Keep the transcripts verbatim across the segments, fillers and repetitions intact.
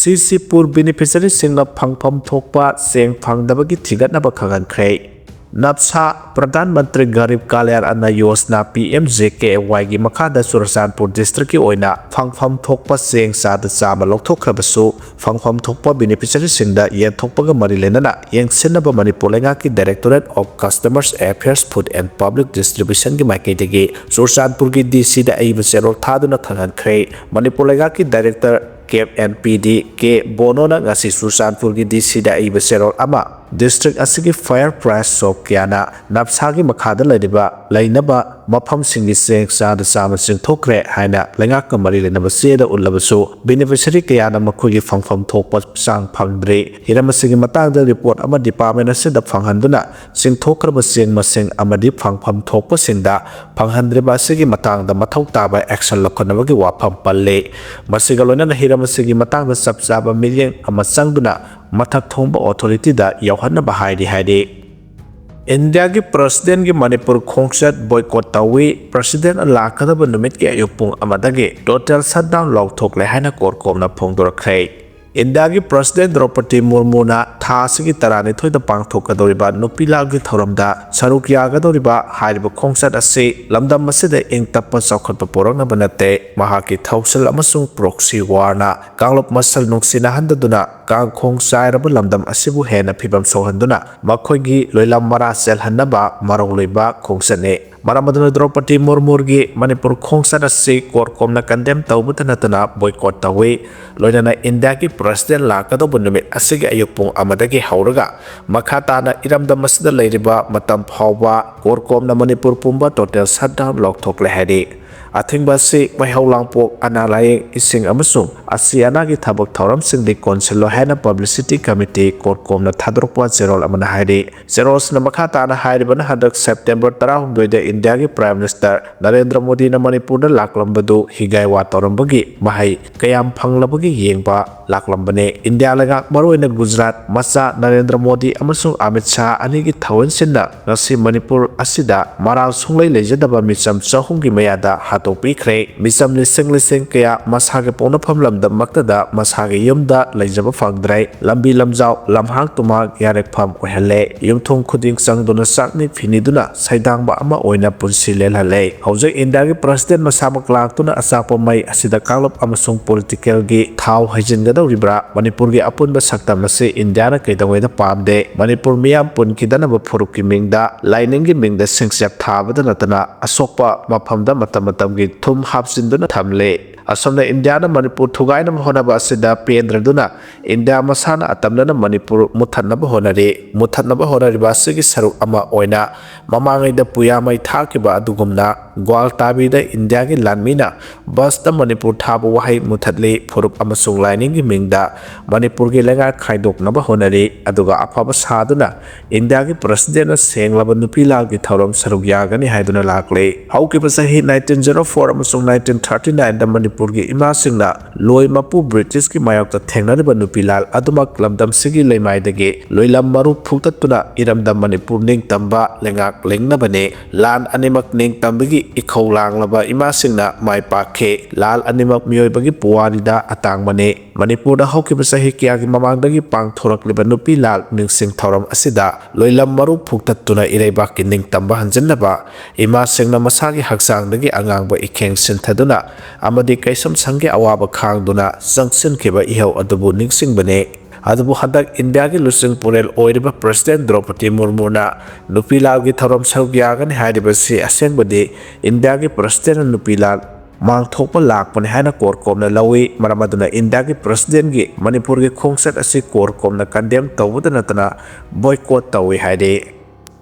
ꯁꯤ ꯁꯤ ꯄꯨꯔ ꯕꯦꯅꯤꯐꯤꯁꯔꯤꯁꯤꯡꯅ ꯐꯪꯐꯝ ꯊꯣꯛꯄ ꯆꯦꯡ ꯐꯪꯗꯕꯒꯤ ꯊꯤꯒꯠꯅꯕ ꯈꯪꯍꯟꯈ꯭ꯔꯦ꯫ ꯅꯞꯁꯥ, Pradhan Mantri Garib Kalyan Anna Yojana, P M J K ꯋꯥꯏꯒꯤ ꯃꯈꯥꯗ ꯆꯨꯔꯆꯥꯟꯄꯨꯔ ꯗꯤꯁꯇ꯭ꯔꯤꯛꯀꯤ ꯑꯣꯏꯅ ꯐꯪꯐꯝ ꯊꯣꯛꯄ ꯆꯦꯡ ꯆꯥꯗ ꯆꯥꯝꯃ ꯂꯧꯊꯣꯛꯈ꯭ꯔꯕꯁꯨ, ꯐꯪꯐꯝ ꯊꯣꯛꯄ ꯕꯦꯅꯤꯐꯤꯁꯔꯤꯁꯤꯡꯗ ꯌꯦꯟꯊꯣꯛꯄꯒ ꯃꯔꯤ ꯂꯩꯅꯅ ꯌꯦꯡꯁꯤꯟꯅꯕ ꯃꯅꯤꯄꯨꯔ ꯂꯩꯉꯥꯛꯀꯤ Directorate of Customers Affairs, Food and Public Distributionꯒꯤ ꯃꯥꯏꯀꯩꯗꯒꯤ ꯆꯨꯔꯆꯥꯟꯄꯨꯔꯒꯤ ꯗꯤ ꯁꯤꯗ ꯑꯏꯕ ꯆꯦꯔꯣꯜ ꯊꯥꯗꯨꯅ ꯈꯪꯍꯟꯈ꯭ꯔꯦ꯫ ꯃꯅꯤꯄꯨꯔ ꯂꯩꯉꯥꯛꯀꯤ Director ꯀꯦꯞ ꯑꯦꯟ ꯄꯤ ꯗꯤ ꯀꯦ ꯕꯣꯅꯣꯅ ꯉꯁꯤ ꯆꯨꯔꯆꯥꯟꯄꯨꯔꯒꯤ ꯗꯤ ꯁꯤꯗ ꯏꯕ ꯆꯦꯔꯣꯜ ꯑꯃ, ꯗꯤꯁꯇ꯭ꯔꯤꯛ ꯑꯁꯤꯒꯤ ꯐꯥꯌꯔ ꯄ꯭ꯔꯥꯏꯁ ꯁꯣꯞ ꯀꯌꯥꯅ ꯅꯞꯁꯥꯒꯤ ꯃꯈꯥꯗ ꯂꯩꯔꯤꯕ, ꯂꯩꯅꯕ ꯃꯐꯝꯁꯤꯡꯒꯤ ꯆꯦꯡ ꯆꯥꯗ ꯆꯥꯝꯃ ꯆꯤꯡꯊꯣꯛꯈ꯭ꯔꯦ ꯍꯥꯏꯅ ꯂꯩꯉꯥꯛꯀ ꯃꯔꯤ ꯂꯩꯅꯕ ꯆꯦꯗ ꯎꯠꯂꯕꯁꯨ, ꯕꯦꯅꯤꯐꯤꯁꯔꯤ ꯀꯌꯥꯅ ꯃꯈꯣꯏꯒꯤ ꯐꯪꯐꯝ ꯊꯣꯛꯄ ꯆꯥꯡ ꯐꯪꯗ꯭ꯔꯤ꯫ ꯍꯤꯔꯝ ꯑꯁꯤꯒꯤ ꯃꯇꯥꯡꯗ ꯔꯤꯄꯣꯔꯠ ꯑꯃ ꯗꯤꯄꯥꯔꯠꯃꯦꯟ ꯑꯁꯤꯗ ꯐꯪꯍꯟꯗꯨꯅ, ꯆꯤꯡꯊꯣꯛꯈ꯭ꯔꯕ ꯆꯦꯡ ꯃꯁꯤꯡ ꯑꯃꯗꯤ ꯐꯪꯐꯝ ꯊꯣꯛꯄꯁꯤꯡꯗ ꯐꯪꯍꯟꯗ꯭ꯔꯤꯕ ꯑꯁꯤꯒꯤ ꯃꯇꯥꯡꯗ ꯃꯊꯧ ꯇꯥꯕ ꯑꯦꯛꯁꯟ ꯂꯧꯈꯠꯅꯕꯒꯤ ꯋꯥꯐꯝ ꯄꯜꯂꯤ꯫ ꯃꯁꯤꯒ ꯂꯣꯏꯅꯅ ꯍꯤꯔꯝ ꯑꯁꯤꯒꯤ ꯃꯇꯥꯡꯗ ꯆꯞ ꯆꯥꯕ ꯃꯤꯠꯌꯦꯡ ꯑꯃ ꯆꯪꯗꯨꯅ ꯃꯊꯛ ꯊꯣꯡꯕ ꯑꯣꯊꯣꯔꯤꯇꯤꯗ ꯌꯧꯍꯟꯅꯕ ꯍꯥꯏꯔꯤ ꯍꯥꯏꯔꯤ꯫ ꯏꯟꯗꯤꯌꯥꯒꯤ ꯄ꯭ꯔꯁꯤꯗꯦꯟꯒꯤ ꯃꯅꯤꯄꯨꯔ ꯈꯣꯡꯆꯠ ꯕꯣꯏꯀꯣꯠ ꯇꯧꯏ, ꯄ꯭ꯔꯁꯤꯗꯦꯟꯅ ꯂꯥꯛꯀꯗꯕ ꯅꯨꯃꯤꯠꯀꯤ ꯑꯌꯨꯛ ꯄꯨꯡ ꯑꯃꯗꯒꯤ ꯇꯣꯇꯦꯜ ꯁꯠꯗꯥꯎꯟ ꯂꯥꯎꯊꯣꯛꯂꯦ ꯍꯥꯏꯅ ꯀꯣꯔ ꯀꯣꯝꯅ ꯐꯣꯡꯗꯣꯔꯛꯈ꯭ꯔꯦ꯫ ꯏꯟꯗꯤꯌꯥꯒꯤ ꯄ꯭ꯔꯁꯤꯗꯦꯟ ꯗ꯭ꯔꯧꯄꯗꯤ ꯃꯨꯔꯃꯨꯅ ꯊꯥ ꯑꯁꯤꯒꯤ ꯇꯔꯥꯅꯤꯊꯣꯏꯗ ꯄꯥꯡꯊꯣꯛꯀꯗꯧꯔꯤꯕ ꯅꯨꯄꯤ ꯂꯥꯟꯒꯤ ꯊꯧꯔꯝꯗ ꯁꯔꯨꯛ ꯌꯥꯒꯗꯧꯔꯤꯕ ꯍꯥꯏꯔꯤꯕ ꯈꯣꯡꯆꯠ ꯑꯁꯤ ꯂꯝꯗꯝ ꯑꯁꯤꯗ ꯏꯪ ꯇꯞꯄ ꯆꯥꯎꯈꯠꯄ ꯄꯨꯔꯛꯅꯕ ꯅꯠꯇꯦ, ꯃꯍꯥꯛꯀꯤ ꯊꯧꯁꯤꯜ ꯑꯃꯁꯨꯡ ꯄ꯭ꯔꯣꯛꯁꯤ ꯋꯥꯔꯅ ꯀꯥꯡꯂꯨꯞ ꯃꯁꯦꯜ ꯅꯨꯡꯁꯤꯅꯍꯟꯗꯗꯨꯅ ꯀꯥꯡꯈꯣꯡ ꯆꯥꯏꯔꯕ ꯂꯝꯗꯝ ꯑꯁꯤꯕꯨ ꯍꯦꯟꯅ ꯐꯤꯕꯝ ꯁꯣꯛꯍꯟꯗꯨꯅ ꯃꯈꯣꯏꯒꯤ ꯂꯣꯏꯂꯝ ꯃꯔꯥ ꯆꯦꯜꯍꯟꯅꯕ ꯃꯔꯧ ꯂꯩꯕ ꯈꯣꯡꯆꯠꯅꯤ꯫ ꯃꯔꯝ ꯑꯗꯨꯅ ꯗ꯭ꯔꯧꯄꯗꯤ ꯃꯨꯔꯃꯨꯒꯤ ꯃꯅꯤꯄꯨꯔ ꯈꯣꯡꯆꯠ ꯑꯁꯤ ꯀꯣꯔ ꯀꯣꯝꯅ ꯀꯟꯗꯦꯝ ꯇꯧꯕꯇ ꯅꯠꯇꯅ ꯕꯣꯏꯀꯣꯠ ꯇꯧꯏ꯫ ꯂꯣꯏꯅꯅ ꯏꯟꯗꯤꯌꯥꯒꯤ ꯄ꯭ꯔꯁꯤꯗꯦꯟ ꯂꯥꯛꯀꯗꯧꯕ ꯅꯨꯃꯤꯠ ꯑꯁꯤꯒꯤ ꯑꯌꯨꯛ ꯄꯨꯡ ꯑꯃꯗꯒꯤ ꯍꯧꯔꯒ ꯃꯈꯥ ꯇꯥꯅ ꯏꯔꯝꯗꯝ ꯑꯁꯤꯗ ꯂꯩꯔꯤꯕ ꯃꯇꯝ ꯐꯥꯎꯕ ꯀꯣꯔ ꯀꯣꯝꯅ ꯃꯅꯤꯄꯨꯔ ꯄꯨꯝꯕ ꯇꯣꯇꯦꯜ ꯁꯠꯗꯥꯎꯟ ꯂꯥꯎꯊꯣꯛꯂꯦ ꯍꯥꯏꯔꯤ꯫ ꯑꯊꯤꯡꯕ ꯑꯁꯤ ꯃꯩꯍꯧ ꯂꯥꯡꯄꯣꯛ, ꯑꯅꯥ ꯂꯥꯌꯦꯡ, ꯏꯁꯤꯡ ꯑꯃꯁꯨꯡ ꯑꯁꯤ ꯑꯅꯥꯒꯤ ꯊꯕꯛ ꯊꯧꯔꯝꯁꯤꯡꯗꯤ ꯀꯣꯟꯁꯤꯜꯂꯣ ꯍꯥꯏꯅ ꯄꯕ꯭ꯂꯤꯁꯤꯇꯤ ꯀꯃꯤꯇꯤ ꯀꯣꯔ ꯀꯣꯝꯅ ꯊꯥꯗꯣꯔꯛꯄ ꯆꯦꯔꯣꯜ ꯑꯃꯅ ꯍꯥꯏꯔꯤ꯫ ꯆꯦꯔꯣꯜꯁꯤꯅ ꯃꯈꯥ ꯇꯥꯅ ꯍꯥꯏꯔꯤꯕꯅ ꯍꯟꯗꯛ ꯁꯦꯞꯇꯦꯝꯕꯔ ꯇꯔꯥꯍꯨꯝꯗꯣꯏꯗ ꯏꯟꯗꯤꯌꯥꯒꯤ ꯄ꯭ꯔꯥꯏꯝ ꯃꯤꯅꯤꯁꯇꯔ ꯅꯔꯦꯟꯗ꯭ꯔ ꯃꯣꯗꯤꯅ ꯃꯅꯤꯄꯨꯔꯗ ꯂꯥꯛꯂꯝꯕꯗꯨ ꯍꯤꯒꯥꯏ ꯋꯥ ꯇꯧꯔꯝꯕꯒꯤ ꯃꯍꯩ ꯀꯌꯥꯝ ꯐꯪꯂꯕꯒꯦ ꯌꯦꯡꯕ ꯂꯥꯛꯂꯝꯕꯅꯤ꯫ ꯏꯟꯗꯤꯌꯥ ꯂꯩꯉꯥꯛ ꯃꯔꯨꯑꯣꯏꯅ ꯒꯨꯖꯔꯥꯠ ꯃꯆꯥ ꯅꯔꯦꯟꯗ꯭ꯔ ꯃꯣꯗꯤ ꯑꯃꯁꯨꯡ ꯑꯃꯤꯠ ꯁꯥꯍ ꯑꯅꯤꯒꯤ ꯊꯧꯑꯣꯏꯟꯁꯤꯟꯅ ꯉꯁꯤ ꯃꯅꯤꯄꯨꯔ ꯑꯁꯤꯗ ꯃꯔꯥꯜ ꯁꯨꯡꯂꯩ ꯂꯩꯖꯗꯕ ꯃꯤꯆꯝ ꯆꯍꯨꯝꯒꯤ ꯃꯌꯥꯗ ꯍꯥꯠꯇꯣꯛꯄꯤꯈ꯭ꯔꯦ꯫ ꯃꯤꯆꯝ ꯂꯤꯁꯤꯡ ꯂꯤꯁꯤꯡ ꯀꯌꯥ ꯃꯁꯥꯒꯤ ꯄꯣꯛꯅꯐꯝ ꯂꯝꯗꯝ ꯃꯇꯝꯃꯛꯇꯗ ꯃꯁꯥꯒꯤ ꯌꯨꯝꯗ ꯂꯩꯖꯕ ꯐꯪꯗ꯭ꯔꯦ꯫ ꯂꯝꯕꯤ ꯂꯝꯖꯥꯎ, ꯂꯝꯍꯥꯡ ꯇꯨꯝꯍꯥꯡ ꯌꯥꯔꯦꯛꯐꯝ ꯑꯣꯏꯍꯜꯂꯦ꯫ ꯌꯨꯝꯊꯣꯡ ꯈꯨꯗꯤꯡ ꯆꯪꯗꯨꯅ ꯆꯥꯛꯅꯤ ꯐꯤꯅꯤꯗꯨꯅ ꯁꯩꯗꯥꯡꯕ ꯑꯃ ꯑꯣꯏꯅ ꯄꯨꯟꯁꯤ ꯂꯦꯜꯍꯜꯂꯦ꯫ ꯍꯧꯖꯤꯛ ꯏꯟꯗꯤꯌꯥꯒꯤ ꯄ꯭ꯔꯁꯤꯗꯦꯟ ꯃꯁꯥꯃꯛ ꯂꯥꯛꯇꯨꯅ ꯑꯆꯥꯛꯄ ꯃꯩ ꯑꯁꯤꯗ ꯀꯥꯡꯂꯨꯞ ꯑꯃꯁꯨꯡ ꯄꯣꯂꯤꯇꯤꯀꯦꯜꯒꯤ ꯊꯥꯎ ꯍꯩꯖꯤꯟꯒꯗꯧꯔꯤꯕ꯭ꯔꯥ? ꯃꯅꯤꯄꯨꯔꯒꯤ ꯑꯄꯨꯟꯕ ꯁꯛꯇꯝ ꯑꯁꯤ ꯏꯟꯗꯤꯌꯥꯅ ꯀꯩꯗꯧꯉꯩꯗ ꯄꯥꯝꯗꯦ? ꯃꯅꯤꯄꯨꯔ ꯃꯤꯌꯥꯝ ꯄꯨꯟꯈꯤꯗꯅꯕ ꯐꯨꯔꯨꯞꯀꯤ ꯃꯤꯡꯗ, ꯂꯥꯏꯅꯤꯡꯒꯤ ꯃꯤꯡꯗ ꯁꯤꯡꯆꯞ ꯊꯥꯕꯗ ꯅꯠꯇꯅ ꯑꯁꯣꯛꯄ ꯃꯐꯝꯗ ꯃꯇꯝ ꯃꯇꯝꯒꯤ ꯊꯨꯝ ꯍꯥꯞꯆꯤꯟꯗꯨꯅ ꯊꯝꯂꯦ꯫ ꯑꯁꯣꯝꯅ ꯏꯟꯗꯤꯌꯥꯅ ꯃꯅꯤꯄꯨꯔ ꯊꯨꯒꯥꯏꯅꯕ ꯍꯣꯠꯅꯕ ꯑꯁꯤꯗ ꯄꯦꯟꯗ꯭ꯔꯗꯨꯅ ꯏꯟꯗꯤꯌꯥ ꯃꯁꯥꯅ ꯑꯇꯝꯅꯅ ꯃꯅꯤꯄꯨꯔ ꯃꯨꯠꯊꯠꯅꯕ ꯍꯣꯠꯅꯔꯤ꯫ ꯃꯨꯠꯊꯠꯅꯕ ꯍꯣꯠꯅꯔꯤꯕ ꯑꯁꯤꯒꯤ ꯁꯔꯨꯛ ꯑꯃ ꯑꯣꯏꯅ ꯃꯃꯥꯡꯉꯩꯗ ꯄꯨꯌꯥꯃꯩ ꯊꯥꯈꯤꯕ ꯑꯗꯨꯒꯨꯝꯅ ꯒ꯭ꯋꯥꯜꯇꯥꯕꯤꯗ ꯏꯟꯗꯤꯌꯥꯒꯤ ꯂꯥꯟꯃꯤꯅ ꯕꯁꯇ ꯃꯅꯤꯄꯨꯔ ꯊꯥꯕ ꯋꯥꯍꯩ ꯃꯨꯠꯊꯠꯂꯤ꯫ ꯐꯨꯔꯨꯞ ꯑꯃꯁꯨꯡ ꯂꯥꯏꯅꯤꯡꯒꯤ ꯃꯤꯡꯗ ꯃꯅꯤꯄꯨꯔꯒꯤ ꯂꯩꯉꯥꯛ ꯈꯥꯏꯗꯣꯛꯅꯕ ꯍꯣꯠꯅꯔꯤ꯫ ꯑꯗꯨꯒ ꯑꯐꯕ ꯁꯥꯗꯨꯅ ꯏꯟꯗꯤꯌꯥꯒꯤ ꯄ꯭ꯔꯁꯤꯗꯦꯟꯅ ꯁꯦꯡꯂꯕ ꯅꯨꯄꯤ ꯂꯥꯜꯒꯤ ꯊꯧꯔꯝ ꯁꯔꯨꯛ ꯌꯥꯒꯅꯤ ꯍꯥꯏꯗꯨꯅ ꯂꯥꯛꯂꯤ꯫ ꯍꯧꯈꯤꯕ ꯆꯍꯤ nineteen zero four ꯑꯃꯁꯨꯡ nineteen thirty nineꯗ ꯃꯅꯤꯄꯨꯔꯒꯤ ꯏꯃꯥꯁꯤꯡꯅ ꯂꯣꯏ ꯃꯄꯨ ꯕ꯭ꯔꯤꯇꯤꯁꯀꯤ ꯃꯥꯌꯣꯛꯇ ꯊꯦꯡꯅꯔꯤꯕ ꯅꯨꯄꯤ ꯂꯥꯜ ꯑꯗꯨꯃꯛ ꯂꯝꯗꯝꯁꯤꯒꯤ ꯂꯩꯃꯥꯏꯗꯒꯤ ꯂꯣꯏꯂꯝ ꯃꯔꯨ ꯐꯨꯛꯇꯠꯇꯨꯅ ꯏꯔꯝꯗꯝ ꯃꯅꯤꯄꯨꯔ ꯅꯤꯡꯇꯝꯕ ꯂꯩꯉꯥꯛ ꯂꯤꯡꯅꯕꯅꯤ꯫ ꯂꯥꯟ ꯑꯅꯤꯃꯛ ꯅꯤꯡꯇꯝꯕꯒꯤ ꯏꯈꯧ ꯂꯥꯡꯂꯕ ꯏꯃꯥꯁꯤꯡꯅ ꯃꯥꯏ ꯄꯥꯛꯈꯤ꯫ ꯂꯥꯜ ꯑꯅꯤꯃꯛ ꯃꯤꯑꯣꯏꯕꯒꯤ ꯄꯨꯋꯥꯔꯤꯗ ꯑꯇꯥꯡꯕꯅꯤ꯫ ꯃꯅꯤꯄꯨꯔꯗ ꯍꯧꯈꯤꯕ ꯆꯍꯤ ꯀꯌꯥꯒꯤ ꯃꯃꯥꯡꯗꯒꯤ ꯄꯥꯡꯊꯣꯔꯛꯂꯤꯕ ꯅꯨꯄꯤ ꯂꯥꯜ ꯅꯤꯡꯁꯤꯡ ꯊꯧꯔꯝ ꯑꯁꯤꯗ ꯂꯣꯏꯂꯝ ꯃꯔꯨ ꯐꯨꯛꯇꯠꯇꯨꯅ ꯏꯔꯩꯕꯥꯛꯀꯤ ꯅꯤꯡꯇꯝꯕ ꯍꯟꯖꯤꯟꯅꯕ, ꯏꯃꯥꯁꯤꯡꯅ ꯃꯁꯥꯒꯤ ꯍꯛꯆꯥꯡꯗꯒꯤ ꯑꯉꯥꯡꯕ ꯏꯈꯦꯡ ꯁꯤꯟꯊꯗꯨꯅ ꯑꯃꯗꯤ ꯀꯩꯁꯨꯝ ꯁꯪꯒꯤ ꯑꯋꯥꯕ ꯈꯥꯡꯗꯨꯅ ꯆꯪꯁꯤꯟꯈꯤꯕ ꯏꯍꯧ ꯑꯗꯨꯕꯨ ꯅꯤꯡꯁꯤꯡꯕꯅꯤ꯫ ꯑꯗꯨꯕꯨ ꯍꯟꯗꯛ ꯏꯟꯗꯤꯌꯥꯒꯤ ꯂꯨꯆꯤꯡ ꯄꯨꯔꯦꯜ ꯑꯣꯏꯔꯤꯕ ꯄ꯭ꯔꯁꯤꯗꯦꯟ ꯗ꯭ꯔꯧꯄꯗꯤ ꯃꯨꯔꯃꯨꯅ ꯅꯨꯄꯤ ꯂꯥꯜꯒꯤ ꯊꯧꯔꯝ ꯁꯔꯨꯛ ꯌꯥꯒꯅꯤ ꯍꯥꯏꯔꯤꯕꯁꯤ ꯑꯁꯦꯡꯕꯗꯤ ꯏꯟꯗꯤꯌꯥꯒꯤ ꯄ꯭ꯔꯁꯤꯗꯦꯟꯅ ꯅꯨꯄꯤ ꯂꯥꯜ ꯃꯥꯡꯊꯣꯛꯄ ꯂꯥꯛꯄꯅꯤ ꯍꯥꯏꯅ ꯀꯣꯔ ꯀꯣꯝꯅ ꯂꯧꯏ꯫ ꯃꯔꯝ ꯑꯗꯨꯅ ꯏꯟꯗꯤꯌꯥꯒꯤ ꯄ꯭ꯔꯁꯤꯗꯦꯟꯒꯤ ꯃꯅꯤꯄꯨꯔꯒꯤ ꯈꯣꯡꯆꯠ ꯑꯁꯤ ꯀꯣꯔ ꯀꯣꯝꯅ ꯀꯟꯗꯦꯝ ꯇꯧꯕꯗ ꯅꯠꯇꯅ ꯕꯣꯏꯀꯣꯠ ꯇꯧꯏ ꯍꯥꯏꯔꯤ꯫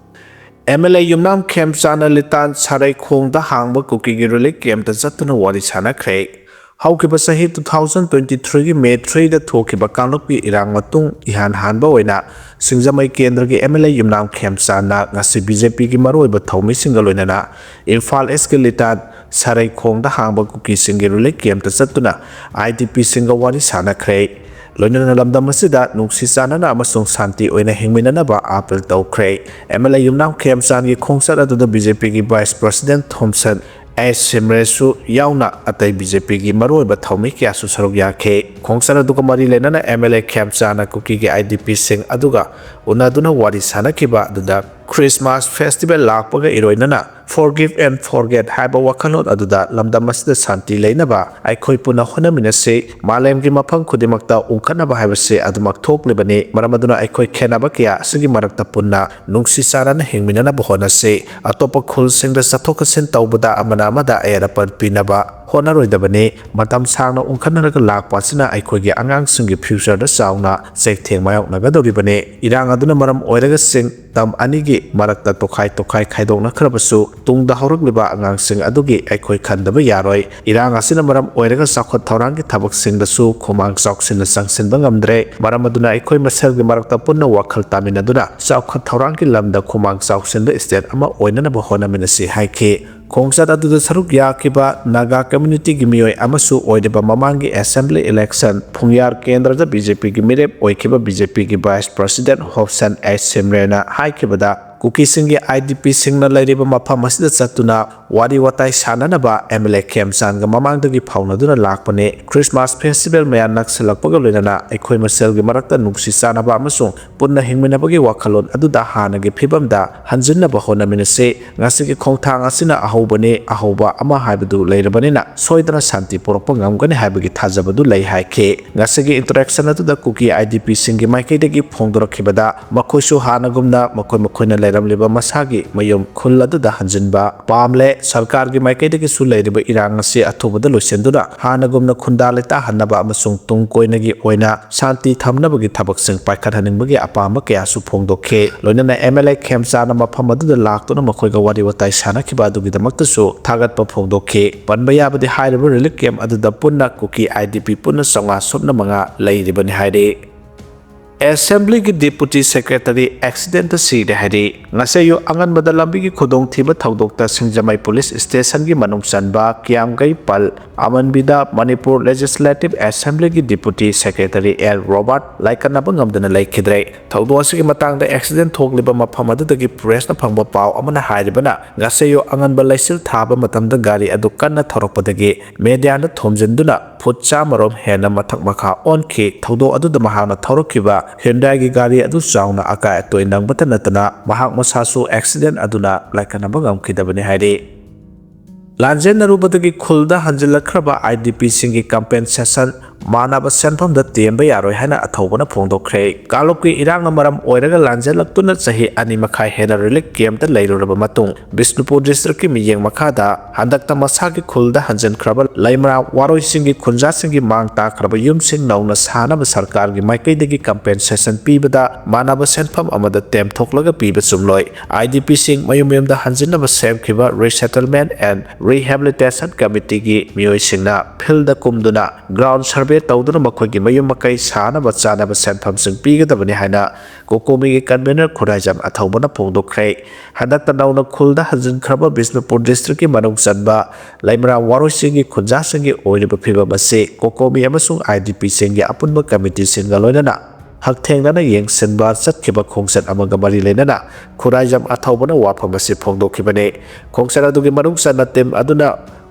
MLA ꯌꯨꯝꯅꯥꯝ ꯈꯦꯝꯆꯥꯟꯅ ꯂꯤꯇꯥꯟ ꯁꯥꯔꯩꯈꯣꯡꯗ ꯍꯥꯡꯕ ꯀꯨꯀꯤꯒꯤ ꯔꯤꯂꯤꯐ ꯀꯦꯝꯞꯇ ꯆꯠꯇꯨꯅ ꯋꯥꯔꯤ ꯁꯥꯟꯅꯈ꯭ꯔꯦ꯫ ꯍꯧꯈꯤꯕ ꯆꯍꯤ two thousand twenty threeꯒꯤ May threeꯗ ꯊꯣꯛꯈꯤꯕ ꯀꯥꯡꯂꯨꯞꯀꯤ ꯏꯔꯥꯡ ꯃꯇꯨꯡ ꯏꯍꯥꯟ ꯍꯥꯟꯕ ꯑꯣꯏꯅ ꯁꯤꯡꯖꯃꯩ ꯀꯦꯟꯗ꯭ꯔꯒꯤ MLA ꯌꯨꯝꯅꯥꯝ ꯈꯦꯝꯆꯥꯟꯅ ꯉꯁꯤ BJPꯒꯤ ꯃꯔꯨꯑꯣꯏꯕ ꯊꯧꯃꯤꯁꯤꯡꯒ ꯂꯣꯏꯅꯅ ꯏꯝꯐꯥꯜ ꯏꯁꯀꯤ ꯂꯤꯇꯥꯟ ꯁꯥꯔꯩꯈꯣꯡꯗ ꯍꯥꯡꯕ ꯀꯨꯀꯤꯁꯤꯡꯒꯤ ꯔꯤꯂꯤꯐ ꯀꯦꯝꯞꯇ ꯆꯠꯇꯨꯅ IDPꯁꯤꯡꯒ ꯋꯥꯔꯤ ꯁꯥꯟꯅꯈ꯭ꯔꯦ꯫ ꯂꯣꯏꯅꯅ ꯂꯝꯗꯝ ꯑꯁꯤꯗ ꯅꯨꯡꯁꯤ ꯆꯥꯟꯅꯅ ꯑꯃꯁꯨꯡ ꯁꯥꯟꯇꯤ ꯑꯣꯏꯅ ꯍꯤꯡꯃꯤꯟꯅꯅꯕ ꯑꯥꯄꯤꯜ ꯇꯧꯈ꯭ꯔꯦ꯫ MLA ꯌꯨꯝꯅꯥꯝ ꯈꯦꯝꯆꯥꯟꯒꯤ ꯈꯣꯡꯆꯠ ꯑꯗꯨꯗ BJPꯒꯤ Vice President ꯊꯣꯝꯁꯟ ꯑꯦꯁ ꯁꯤꯝꯔꯦꯁꯨ ꯌꯥꯎꯅ ꯑꯇꯩ ꯕꯤ ꯖꯦ ꯄꯤꯒꯤ ꯃꯔꯨꯑꯣꯏꯕ ꯊꯧꯃꯤ ꯀꯌꯥꯁꯨ ꯁꯔꯨꯛ ꯌꯥꯈꯤ꯫ ꯈꯣꯡꯆꯠ ꯑꯗꯨꯒ ꯃꯔꯤ ꯂꯩꯅꯅ M L A ꯈꯦꯝꯆꯥꯅ ꯀꯨꯀꯤꯒꯤ I D ꯄꯤꯁꯤꯡ ꯑꯗꯨꯒ ꯎꯅꯗꯨꯅ ꯋꯥꯔꯤ ꯁꯥꯅꯈꯤꯕ ꯑꯗꯨꯗ Christmas festival ꯂꯥꯛꯄꯒ ꯏꯔꯣꯏꯅꯅ Forgive and Forget ꯍꯥꯏꯕ ꯋꯥꯈꯜꯂꯣꯟ ꯑꯗꯨꯗ ꯂꯝꯗꯝ ꯑꯁꯤꯗ ꯁꯥꯟꯇꯤ ꯂꯩꯅꯕ ꯑꯩꯈꯣꯏ ꯄꯨꯟꯅ ꯍꯣꯠꯅꯃꯤꯟꯅꯁꯤ꯫ ꯃꯥꯂꯦꯝꯒꯤ ꯃꯐꯝ ꯈꯨꯗꯤꯡꯃꯛꯇ ꯎꯪꯈꯠꯅꯕ ꯍꯥꯏꯕꯁꯤ ꯑꯗꯨꯃꯛ ꯊꯣꯛꯂꯤꯕꯅꯤ꯫ ꯃꯔꯝ ꯑꯗꯨꯅ ꯑꯩꯈꯣꯏ ꯈꯦꯟꯅꯕ ꯀꯌꯥ ꯑꯁꯤꯒꯤ ꯃꯔꯛꯇ ꯄꯨꯟꯅ ꯅꯨꯡꯁꯤ ꯆꯥꯟꯅꯅ ꯍꯤꯡꯃꯤꯟꯅꯅꯕ ꯍꯣꯠꯅꯁꯤ꯫ ꯑꯇꯣꯞꯄ ꯈꯨꯜꯁꯤꯡꯗ ꯆꯠꯊꯣꯛ ꯆꯠꯁꯤꯟ ꯇꯧꯕꯗ ꯑꯃꯅ ꯑꯃꯗ ꯑꯌꯦꯠ ꯑꯄꯟ ꯄꯤꯅꯕ ꯍꯣꯠꯅꯔꯣꯏꯗꯕꯅꯤ꯫ ꯃꯇꯝ ꯁꯥꯡꯅ ꯎꯪꯈꯠꯅꯔꯒ ꯂꯥꯛꯄ ꯑꯁꯤꯅ ꯑꯩꯈꯣꯏꯒꯤ ꯑꯉꯥꯡꯁꯤꯡꯒꯤ future ꯗ ꯆꯥꯎꯅ ꯆꯩꯊꯦꯡ ꯃꯥꯌꯣꯛꯅꯒꯗꯧꯔꯤꯕꯅꯤ꯫ ꯏꯔꯥꯡ ꯑꯗꯨꯅ ꯃꯔꯝ ꯑꯣꯏꯔꯒ ꯁꯤꯡ ꯇꯝ ꯑꯅꯤꯒꯤ ꯃꯔꯛꯇ ꯇꯣꯈꯥꯏ ꯇꯣꯈꯥꯏ ꯈꯥꯏꯗꯣꯛꯅꯈ꯭ꯔꯕꯁꯨ, ꯇꯨꯡꯗ ꯍꯧꯔꯛꯂꯤꯕ ꯑꯉꯥꯡꯁꯤꯡ ꯑꯗꯨꯒꯤ ꯑꯩꯈꯣꯏ ꯈꯟꯗꯕ ꯌꯥꯔꯣꯏ꯫ ꯏꯔꯥꯡ ꯑꯁꯤꯅ ꯃꯔꯝ ꯑꯣꯏꯔꯒ ꯆꯥꯎꯈꯠ ꯊꯧꯔꯥꯡꯒꯤ ꯊꯕꯛꯁꯤꯡꯗꯁꯨ ꯈꯨꯃꯥꯡ ꯆꯥꯎꯁꯤꯟꯅ ꯆꯪꯁꯤꯟꯕ ꯉꯝꯗ꯭ꯔꯦ꯫ ꯃꯔꯝ ꯑꯗꯨꯅ ꯑꯩꯈꯣꯏ ꯃꯁꯦꯜꯒꯤ ꯃꯔꯛꯇ ꯄꯨꯟꯅ ꯋꯥꯈꯜ ꯇꯥꯃꯤꯟꯅꯗꯨꯅ ꯆꯥꯎꯈꯠ ꯊꯧꯔꯥꯡꯒꯤ ꯂꯝꯗ ꯈꯨꯃꯥꯡ ꯆꯥꯎꯁꯤꯟꯕ state ꯑꯃ ꯑꯣꯏꯅꯅꯕ ꯍꯣꯠꯅꯃꯤꯟꯅꯁꯤ ꯍꯥꯏꯈꯤ꯫ ꯈꯣꯡꯆꯠ ꯑꯗꯨꯗ ꯁꯔꯨꯛ ꯌꯥꯈꯤꯕ ꯅꯥꯒꯥ community ꯒꯤ ꯃꯤꯑꯣꯏ ꯑꯃꯁꯨ ꯑꯣꯏꯔꯤꯕ ꯃꯃꯥꯡꯒꯤ assembly election ꯐꯨꯡꯌꯥꯔ ꯀꯦꯟꯗ꯭ꯔꯗ ꯕꯤ ꯖꯦ ꯄꯤꯒꯤ ꯃꯤꯔꯦꯞ ꯑꯣꯏꯈꯤꯕ ꯕꯤ ꯖꯦ ꯄꯤꯒꯤ vice president ꯍꯣꯞꯁꯟ ꯑꯦꯁ ꯁꯤꯝꯔꯦꯅ ꯍꯥꯏꯈꯤꯕꯗ, ꯀꯨꯀꯤꯁꯤꯡꯒꯤ ꯑꯥꯏ ꯗꯤ ꯄꯤꯁꯤꯡꯅ ꯂꯩꯔꯤꯕ ꯃꯐꯝ ꯑꯁꯤꯗ ꯆꯠꯇꯨꯅ ꯋꯥꯔꯤ ꯋꯥꯇꯥꯏ ꯁꯥꯟꯅꯅꯕ ꯑꯦꯝ ꯑꯦꯜ ꯑꯦ ꯈꯦꯝꯆꯥꯟꯒ ꯃꯃꯥꯡꯗꯒꯤ ꯐꯥꯎꯅꯗꯨꯅ ꯂꯥꯛꯄꯅꯤ꯫ Christmas festival ꯃꯌꯥ ꯅꯛꯁꯜꯂꯛꯄꯒ ꯂꯣꯏꯅꯅ ꯑꯩꯈꯣꯏ ꯃꯁꯦꯜꯒꯤ ꯃꯔꯛꯇ ꯅꯨꯡꯁꯤ ꯆꯥꯟꯅꯕ ꯑꯃꯁꯨꯡ ꯄꯨꯟꯅ ꯍꯤꯡꯃꯤꯟꯅꯕꯒꯤ ꯋꯥꯈꯜꯂꯣꯟ ꯑꯗꯨꯗ ꯍꯥꯟꯅꯒꯤ ꯐꯤꯕꯝꯗ ꯍꯟꯖꯤꯟꯅꯕ ꯍꯣꯠꯅꯃꯤꯟꯅꯁꯤ꯫ ꯉꯁꯤꯒꯤ ꯈꯣꯡꯊꯥꯡ ꯑꯁꯤꯅ ꯑꯍꯧꯕꯅꯤ, ꯑꯍꯧꯕ ꯑꯃ ꯍꯥꯏꯕꯗꯨ ꯂꯩꯔꯕꯅꯤꯅ ꯁꯣꯏꯗꯅ ꯁꯥꯟꯇꯤ ꯄꯨꯔꯛꯄ ꯉꯝꯒꯅꯤ ꯍꯥꯏꯕꯒꯤ ꯊꯥꯖꯕꯗꯨ ꯂꯩ ꯍꯥꯏꯈꯤ꯫ ꯉꯁꯤꯒꯤ interaction ꯑꯗꯨꯗ ꯀꯨꯀꯤ ꯑꯥꯏ ꯗꯤ ꯄꯤꯁꯤꯡꯒꯤ ꯃꯥꯏꯀꯩꯗꯒꯤ ꯐꯣꯡꯗꯣꯔꯛꯈꯤꯕꯗ, ꯃꯈꯣꯏꯁꯨ ꯍꯥꯟꯅꯒꯨꯝꯅ ꯃꯈꯣꯏ ꯃꯈꯣꯏꯅ ꯂꯩꯔꯝꯂꯤꯕ ꯃꯁꯥꯒꯤ ꯃꯌꯨꯝ ꯈꯨꯜ ꯑꯗꯨꯗ ꯍꯟꯖꯤꯟꯕ ꯄꯥꯝꯂꯦ꯫ ꯁꯔꯀꯥꯔꯒꯤ ꯃꯥꯏꯀꯩꯗꯒꯤꯁꯨ ꯂꯩꯔꯤꯕ ꯏꯔꯥꯡ ꯑꯁꯤ ꯑꯊꯨꯕꯗ ꯂꯣꯏꯁꯤꯟꯗꯨꯅ ꯍꯥꯟꯅꯒꯨꯝꯅ ꯈꯨꯟꯗꯥ ꯂꯩꯇꯥꯍꯟꯅꯕ ꯑꯃꯁꯨꯡ ꯇꯨꯡ ꯀꯣꯏꯅꯒꯤ ꯑꯣꯏꯅ ꯁꯥꯟꯇꯤ ꯊꯝꯅꯕꯒꯤ ꯊꯕꯛꯁꯤꯡ ꯄꯥꯏꯈꯠꯍꯟꯅꯤꯡꯕꯒꯤ ꯑꯄꯥꯝꯕ ꯀꯌꯥꯁꯨ ꯐꯣꯡꯗꯣꯛꯈꯤ꯫ ꯂꯣꯏꯅꯅ ꯑꯦꯝ ꯑꯦꯜ ꯑꯦ ꯈꯦꯝꯆꯥꯅ ꯃꯐꯝ ꯑꯗꯨꯗ ꯂꯥꯛꯇꯨꯅ ꯃꯈꯣꯏꯒ ꯋꯥꯔꯤ ꯋꯥꯇꯥꯏ ꯁꯥꯟꯅꯈꯤꯕ ꯑꯗꯨꯒꯤꯗꯃꯛꯇꯁꯨ ꯊꯥꯒꯠꯄ ꯐꯣꯡꯗꯣꯛꯈꯤ꯫ ꯄꯟꯕ ꯌꯥꯕꯗꯤ, ꯍꯥꯏꯔꯤꯕ relief camp ꯑꯗꯨꯗ ꯄꯨꯟꯅ ꯀꯨꯀꯤ ꯑꯥꯏ ꯗꯤ ꯄꯤ ꯄꯨꯟꯅ ꯆꯥꯝꯃꯉꯥ ꯁꯨꯞꯅ ꯃꯉꯥ ꯂꯩꯔꯤꯕꯅꯤ ꯍꯥꯏꯔꯤ꯫ ꯑꯦꯁꯦꯝꯕ꯭ꯂꯤꯒꯤ ꯗꯤꯄꯨꯇꯤ ꯁꯦꯀ꯭ꯔꯦꯇꯔꯤ ꯑꯦꯛꯁꯤꯗꯦꯟꯇ ꯁꯤꯔꯦ ꯍꯥꯏꯔꯤ꯫ ꯉꯁꯥꯏ ꯑꯌꯨꯛ ꯑꯉꯟꯕꯗ ꯂꯝꯕꯤꯒꯤ ꯈꯨꯗꯣꯡꯊꯤꯕ ꯊꯧꯗꯣꯛꯇ ꯁꯤꯡꯖꯃꯩ ꯄꯨꯂꯤꯁ ꯁ꯭ꯇꯦꯁꯟꯒꯤ ꯃꯅꯨꯡ ꯆꯟꯕ ꯀꯤꯌꯥꯝꯒꯩ ꯄꯜ ꯑꯃꯟꯕꯤꯗ ꯃꯅꯤꯄꯨꯔ ꯂꯦꯖꯤꯁꯂꯦꯇꯤꯚ ꯑꯦꯁꯦꯝꯕ꯭ꯂꯤꯒꯤ ꯗꯤꯄꯨꯇꯤ ꯁꯦꯀ꯭ꯔꯦꯇꯔꯤ ꯑꯦꯜ ꯔꯣꯕꯥꯔꯠ ꯂꯥꯏꯀꯠꯅꯕ ꯉꯝꯗꯅ ꯂꯩꯈꯤꯗ꯭ꯔꯦ꯫ ꯊꯧꯗꯣꯛ ꯑꯁꯤꯒꯤ ꯃꯇꯥꯡꯗ ꯑꯦꯛꯁꯤꯗꯦꯟ ꯊꯣꯛꯂꯤꯕ ꯃꯐꯝ ꯑꯗꯨꯗꯒꯤ ꯄ꯭ꯔꯦꯁꯅ ꯐꯪꯕ ꯄꯥꯎ ꯑꯃꯅ ꯍꯥꯏꯔꯤꯕꯅ, ꯉꯁꯥꯏ ꯑꯌꯨꯛ ꯑꯉꯟꯕ ꯂꯩꯆꯤꯜ ꯊꯥꯕ ꯃꯇꯝꯗ ꯒꯥꯔꯤ ꯑꯗꯨ ꯀꯟꯅ ꯊꯧꯔꯛꯄꯗꯒꯤ ꯃꯦꯗꯤꯌꯥꯗ ꯊꯣꯝꯖꯤꯟꯗꯨꯅ ꯐꯨꯠ ꯆꯥꯝꯃꯔꯣꯝ ꯍꯦꯟꯅ ꯃꯊꯛ ꯃꯈꯥ ꯑꯣꯟꯈꯤ꯫ ꯊꯧꯗꯣꯛ ꯑꯗꯨꯗ ꯃꯍꯥꯛꯅ ꯊꯧꯔꯛꯈꯤꯕ ꯍ꯭ꯌꯨꯟꯗꯥꯏꯒꯤ ꯒꯥꯔꯤ ꯑꯗꯨ ꯆꯥꯎꯅ ꯑꯀꯥꯏ ꯑꯇꯣꯏ ꯅꯪꯕꯇ ꯅꯠꯇꯅ ꯃꯍꯥꯛ ꯃꯁꯥꯁꯨ ꯑꯦꯛꯁꯤꯗꯦꯟ ꯑꯗꯨꯅ ꯂꯥꯏꯀꯠꯅꯕ ꯉꯝꯈꯤꯗꯕꯅꯤ ꯍꯥꯏꯔꯤ꯫ ꯂꯥꯟꯖꯦꯟꯅꯔꯨꯕꯗꯒꯤ ꯈꯨꯜꯗ ꯍꯟꯖꯤꯜꯂꯛꯈ꯭ꯔꯕ ꯑꯥꯏ ꯗꯤ ꯄꯤꯁꯤꯡꯒꯤ ꯀꯝꯄꯦꯟꯁꯦꯁꯟ ꯃꯥꯟꯅꯕ ꯁꯦꯟꯐꯝꯗ ꯇꯦꯝꯕ ꯌꯥꯔꯣꯏ ꯍꯥꯏꯅ ꯑꯊꯧꯕꯅ ꯐꯣꯡꯗꯣꯛꯈ꯭ꯔꯦ꯫ ꯀꯥꯡꯂꯨꯞꯀꯤ ꯏꯔꯥꯡꯅ ꯃꯔꯝ ꯑꯣꯏꯔꯒ ꯂꯥꯟꯖꯦꯜꯂꯛꯇꯨꯅ ꯆꯍꯤ ꯑꯅꯤ ꯃꯈꯥꯏ ꯍꯦꯟꯅ ꯔꯤꯂꯤꯐ ꯀꯦꯝꯞꯇ ꯂꯩꯔꯨꯔꯕ ꯃꯇꯨꯡ, ꯕꯤꯁꯅꯨꯄꯨꯔ ꯗꯤꯁꯇ꯭ꯔꯤꯛꯀꯤ ꯃꯤꯠꯌꯦꯡ ꯃꯈꯥꯗ ꯍꯟꯗꯛꯇ ꯃꯁꯥꯒꯤ ꯈꯨꯜꯗ ꯍꯟꯖꯤꯟꯈ꯭ꯔꯕ ꯂꯩꯃꯔꯥ ꯋꯥꯔꯣꯏꯁꯤꯡꯒꯤ ꯈꯨꯟꯖꯥꯁꯤꯡꯒꯤ ꯃꯥꯡ ꯇꯥꯛꯈ꯭ꯔꯕ ꯌꯨꯝꯁꯤꯡ ꯅꯧꯅ ꯁꯥꯅꯕ ꯁꯔꯀꯥꯔꯒꯤ ꯃꯥꯏꯀꯩꯗꯒꯤ ꯀꯝꯄꯦꯟꯁꯦꯁꯟ ꯄꯤꯕꯗ ꯃꯥꯟꯅꯕ ꯁꯦꯟꯐꯝ ꯑꯃꯗ ꯇꯦꯝꯊꯣꯛꯂꯒ ꯄꯤꯕ ꯆꯨꯝꯂꯣꯏ꯫ ꯑꯥꯏ ꯗꯤ ꯄꯤꯁꯤꯡ ꯃꯌꯨꯝ ꯃꯌꯨꯝꯗ ꯍꯟꯖꯤꯟꯅꯕ ꯁꯦꯝꯈꯤꯕ ꯔꯤꯁꯦꯇꯜꯃꯦꯟꯠ ꯑꯦꯟ ꯔꯤꯍꯦꯕꯤꯂꯤꯇꯦꯁꯟ ꯀꯃꯤꯇꯤꯒꯤ ꯃꯤꯑꯣꯏꯁꯤꯡꯅ ꯐꯤꯜꯗ ꯀꯨꯝꯗꯨꯅ ꯒ꯭ꯔꯥꯎꯟ ꯁꯔꯚꯦ ꯇꯧꯗꯨꯅ ꯃꯈꯣꯏꯒꯤ ꯃꯌꯨꯝ ꯃꯀꯩ ꯁꯥꯅꯕ ꯆꯥꯅꯕ ꯁꯦꯟꯐꯝꯁꯤꯡ ꯄꯤꯒꯗꯕꯅꯤ ꯍꯥꯏꯅ ꯀꯣꯀꯣꯃꯤꯒꯤ ꯀꯟꯚꯦꯅꯔ ꯈꯨꯔꯥꯏꯖꯝ ꯑꯊꯧꯕꯅ ꯐꯣꯡꯗꯣꯛꯈ꯭ꯔꯦ꯫ ꯍꯟꯗꯛꯇ ꯅꯧꯅ ꯈꯨꯜꯗ ꯍꯟꯖꯤꯟꯈ꯭ꯔꯕ ꯕꯤꯁꯅꯨꯄꯨꯔ ꯗꯤꯁꯇ꯭ꯔꯤꯛꯀꯤ ꯃꯅꯨꯡ ꯆꯟꯕ ꯂꯩꯃꯔꯥ ꯋꯥꯔꯣꯏꯁꯤꯡꯒꯤ ꯈꯨꯟꯖꯥꯁꯤꯡꯒꯤ ꯑꯣꯏꯔꯤꯕ ꯐꯤꯕꯝ ꯑꯁꯤ ꯀꯣꯀꯣꯃꯤ ꯑꯃꯁꯨꯡ ꯑꯥꯏ ꯗꯤ ꯄꯤꯁꯤꯡꯒꯤ ꯑꯄꯨꯟꯕ ꯀꯃꯤꯇꯤꯁꯤꯡꯒ ꯂꯣꯏꯅꯅ ꯍꯛꯊꯦꯡꯅꯅ ꯌꯦꯡꯁꯤꯟꯕ ꯆꯠꯈꯤꯕ ꯈꯣꯡꯆꯠ ꯑꯃꯒ ꯃꯔꯤ ꯂꯩꯅꯅ ꯈꯨꯔꯥꯏꯖꯝ ꯑꯊꯧꯕꯅ ꯋꯥꯐꯝ ꯑꯁꯤ ꯐꯣꯡꯗꯣꯛꯈꯤꯕꯅꯤ꯫ ꯈꯣꯡꯆꯠ ꯑꯗꯨꯒꯤ ꯃꯅꯨꯡ ꯆꯟꯅ ꯇꯤꯝ ꯑꯗꯨꯅ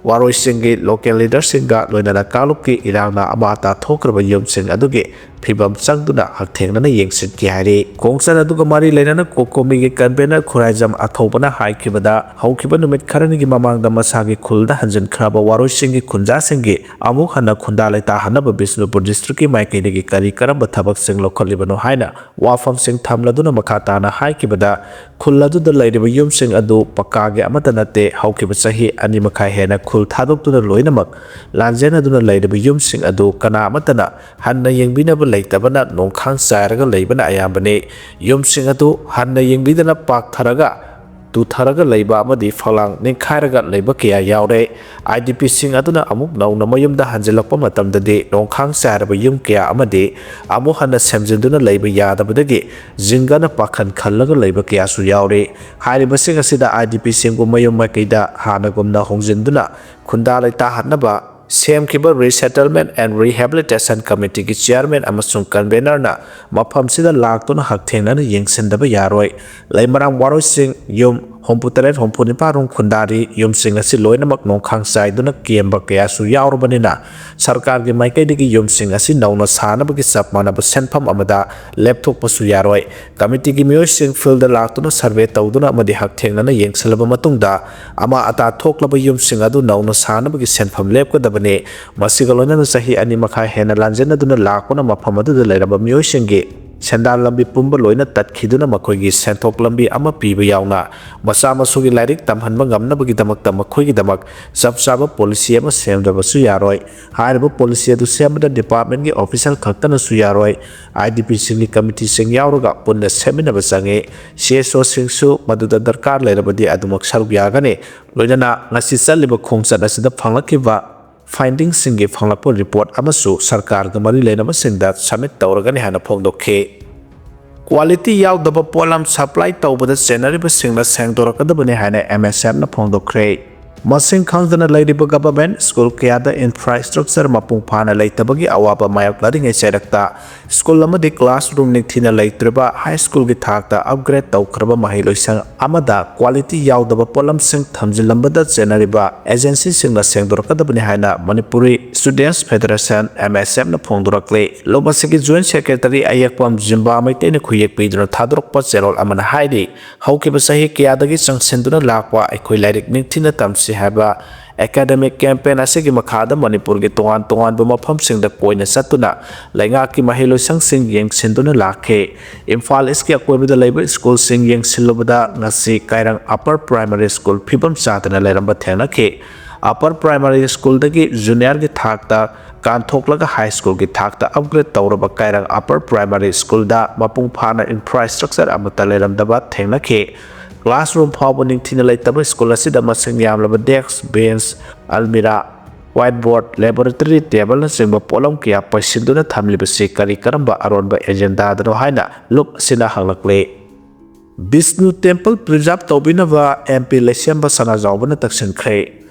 ꯋꯥꯔꯣꯏꯁꯤꯡꯒꯤ ꯂꯣꯀꯦꯜ ꯂꯤꯗꯔꯁꯤꯡꯒ ꯂꯣꯏꯅꯅ ꯀꯥꯡꯂꯨꯞꯀꯤ ꯏꯔꯥꯡꯅ ꯑꯃꯥ ꯑꯇꯥ ꯊꯣꯛꯈ꯭ꯔꯕ ꯌꯨꯝꯁꯤꯡ ꯑꯗꯨꯒꯤ ꯐꯤꯕꯝ ꯆꯪꯗꯨꯅ ꯍꯛꯊꯦꯡꯅꯅ ꯌꯦꯡꯁꯤꯟꯈꯤ ꯍꯥꯏꯔꯤ꯫ ꯈꯣꯡꯆꯠ ꯑꯗꯨꯒ ꯃꯔꯤ ꯂꯩꯅꯅ ꯀꯣꯀꯣꯃꯤꯒꯤ ꯀꯟꯚꯦꯅꯔ ꯈꯨꯔꯥꯏꯖꯝ ꯑꯊꯧꯕꯅ ꯍꯥꯏꯈꯤꯕꯗ, ꯍꯧꯈꯤꯕ ꯅꯨꯃꯤꯠ ꯈꯔꯅꯤꯒꯤ ꯃꯃꯥꯡꯗ ꯃꯁꯥꯒꯤ ꯈꯨꯜꯗ ꯍꯟꯖꯤꯟꯈ꯭ꯔꯕ ꯋꯥꯔꯣꯏꯁꯤꯡꯒꯤ ꯈꯨꯟꯖꯥꯁꯤꯡꯒꯤ ꯑꯃꯨꯛ ꯍꯟꯅ ꯈꯨꯟꯗꯥ ꯂꯩꯇꯥꯍꯟꯅꯕ ꯕꯤꯁꯅꯨꯄꯨꯔ ꯗꯤꯁꯇ꯭ꯔꯤꯛꯀꯤ ꯃꯥꯏꯀꯩꯗꯒꯤ ꯀꯔꯤ ꯀꯔꯝꯕ ꯊꯕꯛꯁꯤꯡ ꯂꯧꯈꯠꯂꯤꯕꯅꯣ ꯍꯥꯏꯅ ꯋꯥꯐꯝꯁꯤꯡ ꯊꯝꯂꯗꯨꯅ ꯃꯈꯥ ꯇꯥꯅ ꯍꯥꯏꯈꯤꯕꯗ, ꯈꯨꯜ ꯑꯗꯨꯗ ꯂꯩꯔꯤꯕ ꯌꯨꯝꯁꯤꯡ ꯑꯗꯨ ꯄꯛꯀꯥꯒꯤ ꯑꯃꯠꯇ ꯅꯠꯇꯦ, ꯍꯧꯈꯤꯕ ꯆꯍꯤ ꯑꯅꯤ ꯃꯈꯥꯏ ꯍꯦꯟꯅ ꯈꯨꯜ ꯊꯥꯗꯣꯛꯇꯨꯅ ꯂꯣꯏꯅꯃꯛ ꯂꯥꯟꯖꯦꯟꯅꯗꯨꯅ ꯂꯩꯔꯤꯕ ꯌꯨꯝꯁꯤꯡ ꯑꯗꯨ ꯀꯅꯥ ꯑꯃꯠꯇꯅ ꯍꯟꯅ ꯌꯦꯡꯕꯤꯅꯕ ꯂꯩꯇꯕꯅ ꯅꯣꯡꯈꯥꯡ ꯆꯥꯏꯔꯒ ꯂꯩꯕꯅ ꯑꯌꯥꯝꯕꯅꯤ꯫ ꯌꯨꯝꯁꯤꯡ ꯑꯗꯨ ꯍꯟꯅ ꯌꯦꯡꯕꯤꯗꯅ ꯄꯥꯛꯊꯔꯒ ꯇꯨꯊꯔꯒ ꯂꯩꯕ ꯑꯃꯗꯤ ꯐꯛꯂꯥꯡ ꯅꯤꯡꯈꯥꯏꯔꯒ ꯂꯩꯕ ꯀꯌꯥ ꯌꯥꯎꯔꯦ꯫ IDPꯁꯤꯡ ꯑꯗꯨꯅ ꯑꯃꯨꯛ ꯅꯧꯅ ꯃꯌꯨꯝꯗ ꯍꯟꯖꯤꯜꯂꯛꯄ ꯃꯇꯝꯗꯗꯤ ꯅꯣꯡꯈꯥꯡ ꯆꯥꯏꯔꯕ ꯌꯨꯝ ꯀꯌꯥ ꯑꯃꯗꯤ ꯑꯃꯨꯛ ꯍꯟꯅ ꯁꯦꯝꯖꯤꯟꯗꯨꯅ ꯂꯩꯕ ꯌꯥꯗꯕꯗꯒꯤ ꯖꯤꯡꯒꯅ ꯄꯥꯈꯟ ꯈꯜꯂꯒ ꯂꯩꯕ ꯀꯌꯥꯁꯨ ꯌꯥꯎꯔꯤ꯫ ꯍꯥꯏꯔꯤꯕꯁꯤꯡ ꯑꯁꯤꯗ IDPꯁꯤꯡꯕꯨ ꯃꯌꯨꯝ ꯃꯥꯏꯀꯩꯗ ꯍꯥꯟꯅꯒꯨꯝꯅ ꯍꯣꯡꯖꯤꯟꯗꯨꯅ ꯈꯨꯟꯗꯥ ꯂꯩꯇꯥꯍꯟꯅꯕ ꯁꯦꯝꯈꯤꯕ Resettlement and Rehabilitation Committeeꯒꯤ chairman ꯑꯃꯁꯨꯡ convenerꯅ ꯃꯐꯝꯁꯤꯗ ꯂꯥꯛꯇꯨꯅ ꯍꯛꯊꯦꯡꯅꯅ ꯌꯦꯡꯁꯤꯟꯗꯕ ꯌꯥꯔꯣꯏ꯫ ꯂꯩꯃꯔꯥꯝ ꯋꯥꯔꯣꯏꯁꯤꯡ ꯌꯨꯝ ꯍꯨꯝꯐꯨ ꯇꯔꯦꯠ ꯍꯨꯝꯐꯨ ꯅꯤꯄꯥꯜ ꯔꯣꯝ ꯈꯨꯟꯗꯥꯔꯤ꯫ ꯌꯨꯝꯁꯤꯡ ꯑꯁꯤ ꯂꯣꯏꯅꯃꯛ ꯅꯣꯡꯈꯥꯡ ꯆꯥꯏꯗꯨꯅ ꯀꯦꯝꯕ ꯀꯌꯥꯁꯨ ꯌꯥꯎꯔꯕꯅꯤꯅ ꯁꯔꯀꯥꯔꯒꯤ ꯃꯥꯏꯀꯩꯗꯒꯤ ꯌꯨꯝꯁꯤꯡ ꯑꯁꯤ ꯅꯧꯅ ꯁꯥꯅꯕꯒꯤ ꯆꯞ ꯃꯥꯟꯅꯕ ꯁꯦꯟꯐꯝ ꯑꯃꯗ ꯂꯦꯞꯊꯣꯛꯄꯁꯨ ꯌꯥꯔꯣꯏ꯫ Committeeꯒꯤ ꯃꯤꯑꯣꯏꯁꯤꯡ fieldꯗ ꯂꯥꯛꯇꯨꯅ survey ꯇꯧꯗꯨꯅ ꯑꯃꯗꯤ ꯍꯛꯊꯦꯡꯅꯅ ꯌꯦꯡꯁꯤꯜꯂꯕ ꯃꯇꯨꯡꯗ ꯑꯃꯥ ꯑꯇꯥ ꯊꯣꯛꯂꯕ ꯌꯨꯝꯁꯤꯡ ꯑꯗꯨ ꯅꯧꯅ ꯁꯥꯅꯕꯒꯤ ꯁꯦꯟꯐꯝ ꯂꯦꯞꯀꯗꯕꯅꯤ꯫ ꯃꯁꯤꯒ ꯂꯣꯏꯅꯅ ꯆꯍꯤ ꯑꯅꯤ ꯃꯈꯥꯏ ꯍꯦꯟꯅ ꯂꯥꯟꯖꯦꯟꯅꯗꯨꯅ ꯂꯥꯛꯄꯅ ꯃꯐꯝ ꯑꯗꯨꯗ ꯂꯩꯔꯝꯕ ꯃꯤꯑꯣꯏꯁꯤꯡꯒꯤ ꯁꯦꯟꯗꯥꯟ ꯂꯝꯕꯤ ꯄꯨꯝꯕ ꯂꯣꯏꯅ ꯇꯠꯈꯤꯗꯨꯅ ꯃꯈꯣꯏꯒꯤ ꯁꯦꯟꯊꯣꯛ ꯂꯝꯕꯤ ꯑꯃ ꯄꯤꯕ ꯌꯥꯎꯅ ꯃꯆꯥ ꯃꯁꯨꯒꯤ ꯂꯥꯏꯔꯤꯛ ꯇꯝꯍꯟꯕ ꯉꯝꯅꯕꯒꯤꯗꯃꯛꯇ ꯃꯈꯣꯏꯒꯤꯗꯃꯛ ꯆꯞ ꯆꯥꯕ policy ꯑꯃ ꯁꯦꯝꯗꯕꯁꯨ ꯌꯥꯔꯣꯏ꯫ ꯍꯥꯏꯔꯤꯕ policy ꯑꯗꯨ ꯁꯦꯝꯕꯗ departmentꯀꯤ official ꯈꯛꯇꯅꯁꯨ ꯌꯥꯔꯣꯏ꯫ IDPꯁꯤꯡꯒꯤ committeeꯁꯤꯡ ꯌꯥꯎꯔꯒ ꯄꯨꯟꯅ ꯁꯦꯝꯃꯤꯟꯅꯕ ꯆꯪꯏ꯫ CSOꯁꯤꯡꯁꯨ ꯃꯗꯨꯗ ꯗꯔꯀꯥꯔ ꯂꯩꯔꯕꯗꯤ ꯑꯗꯨꯃꯛ ꯁꯔꯨꯛ ꯌꯥꯒꯅꯤ꯫ ꯂꯣꯏꯅꯅ ꯉꯁꯤ ꯆꯠꯂꯤꯕ ꯈꯣꯡꯆꯠ ꯑꯁꯤꯗ ꯐꯪꯂꯛꯈꯤꯕ findingꯁꯤꯡꯒꯤ ꯐꯪꯂꯛꯄ report ꯑꯃꯁꯨ ꯁꯔꯀꯥꯔꯒ ꯃꯔꯤ ꯂꯩꯅꯕꯁꯤꯡꯗ submit ꯇꯧꯔꯒꯅꯤ ꯍꯥꯏꯅ ꯐꯣꯡꯗꯣꯛꯈꯤ꯫ Quality ꯌꯥꯎꯗꯕ ꯄꯣꯠꯂꯝ supply ꯇꯧꯕꯗ ꯆꯦꯟꯅꯔꯤꯕꯁꯤꯡꯅ ꯁꯦꯡꯗꯣꯔꯛꯀꯗꯕꯅꯤ ꯍꯥꯏꯅ MSFꯅ ꯐꯣꯡꯗꯣꯛꯈ꯭ꯔꯦ꯫ ꯃꯁꯤꯡ ꯈꯪꯗꯅ ꯂꯩꯔꯤꯕ government school ꯀꯌꯥꯗ infrastructure ꯃꯄꯨꯡ ꯐꯥꯅ ꯂꯩꯇꯕꯒꯤ ꯑꯋꯥꯕ ꯃꯥꯌꯣꯛꯅꯔꯤꯉꯩ ꯆꯩꯔꯛꯇ school ꯑꯃꯗꯤ classroom ꯅꯤꯡꯊꯤꯅ ꯂꯩꯇ꯭ꯔꯕ high schoolꯒꯤ ꯊꯥꯛꯇ upgrade ꯇꯧꯈ꯭ꯔꯕ ꯃꯍꯩꯂꯣꯏꯁꯪ ꯑꯃꯗ quality ꯌꯥꯎꯗꯕ ꯄꯣꯠꯂꯝꯁꯤꯡ ꯊꯝꯖꯤꯜꯂꯝꯕꯗ ꯆꯦꯟꯅꯔꯤꯕ agencyꯁꯤꯡꯅ ꯁꯦꯡꯗꯣꯔꯛꯀꯗꯕꯅꯤ ꯍꯥꯏꯅ Manipuri Students Federation, MSFꯅ ꯐꯣꯡꯗꯣꯔꯛꯂꯤ꯫ ꯂꯣꯛ ꯑꯁꯤꯒꯤ Joint Secretary ꯑꯌꯦꯛꯄꯝ ꯖꯤꯝꯕꯥ ꯃꯩꯇꯩꯅ ꯈꯨꯌꯦꯛ ꯄꯤꯗꯨꯅ ꯊꯥꯗꯣꯔꯛꯄ ꯆꯦꯔꯣꯜ ꯑꯃꯅ ꯍꯥꯏꯔꯤ, ꯍꯧꯈꯤꯕ ꯆꯍꯤ ꯀꯌꯥꯗꯒꯤ ꯆꯪꯁꯤꯟꯗꯨꯅ ꯂꯥꯛꯄ ꯑꯩꯈꯣꯏ ꯂꯥꯏꯔꯤꯛ ꯅꯤꯡꯊꯤꯅ ꯇꯝꯁꯤ ꯍꯥꯏꯕ academic campaign ꯑꯁꯤꯒꯤ ꯃꯈꯥꯗ ꯃꯅꯤꯄꯨꯔꯒꯤ ꯇꯣꯉꯥꯟ ꯇꯣꯉꯥꯟꯕ ꯃꯐꯝꯁꯤꯡꯗ ꯀꯣꯏꯅ ꯆꯠꯇꯨꯅ ꯂꯩꯉꯥꯛꯀꯤ ꯃꯍꯩꯂꯣꯏꯁꯪꯁꯤꯡ ꯌꯦꯡꯁꯤꯟꯗꯨꯅ ꯂꯥꯛꯈꯤ꯫ ꯏꯝꯐꯥꯜ Eastꯀꯤ ꯑꯀꯣꯏꯕꯗ ꯂꯩꯕ schoolꯁꯤꯡ ꯌꯦꯡꯁꯤꯜꯂꯨꯕꯗ ꯉꯁꯤ ꯀꯥꯏꯔꯪ Upper Primary School ꯐꯤꯕꯝ ꯆꯥꯗꯅ ꯂꯩꯔꯝꯕ ꯊꯦꯡꯅꯈꯤ꯫ Upper Primary Schoolꯗꯒꯤ juniorꯒꯤ ꯊꯥꯛꯇ ꯀꯥꯟꯊꯣꯛꯂꯒ high schoolꯒꯤ ꯊꯥꯛꯇ upgrade ꯇꯧꯔꯕ ꯀꯥꯏꯔꯪ Upper Primary Schoolꯗ ꯃꯄꯨꯡ ꯐꯥꯅ infrastructure ꯑꯃꯠꯇ ꯂꯩꯔꯝꯗꯕ ꯊꯦꯡꯅꯈꯤ꯫ Classroom ꯐꯥꯎꯕ ꯅꯤꯡꯊꯤꯅ ꯂꯩꯇꯕ ꯁ꯭ꯀꯨꯜ ꯑꯁꯤꯗ ꯃꯁꯤꯡ ꯌꯥꯝꯂꯕ desk, bench, almirah, whiteboard, laboratory tableꯅꯆꯤꯡꯕ ꯄꯣꯠꯂꯝ ꯀꯌꯥ ꯄꯩꯁꯤꯟꯗꯨꯅ ꯊꯝꯂꯤꯕꯁꯤ ꯀꯔꯤ ꯀꯔꯝꯕ ꯑꯔꯣꯟꯕ agendaꯗꯅꯣ ꯍꯥꯏꯅ ꯂꯨꯞ ꯑꯁꯤꯅ ꯍꯪꯂꯛꯂꯤ꯫ ꯕꯤꯁꯅꯨ temple preserve ꯇꯧꯕꯤꯅꯕ MP ꯂꯩꯁꯦꯝꯕ ꯁꯅꯥꯖꯥꯎꯕꯅ ꯇꯛꯁꯤꯟꯈ꯭ꯔꯦ꯫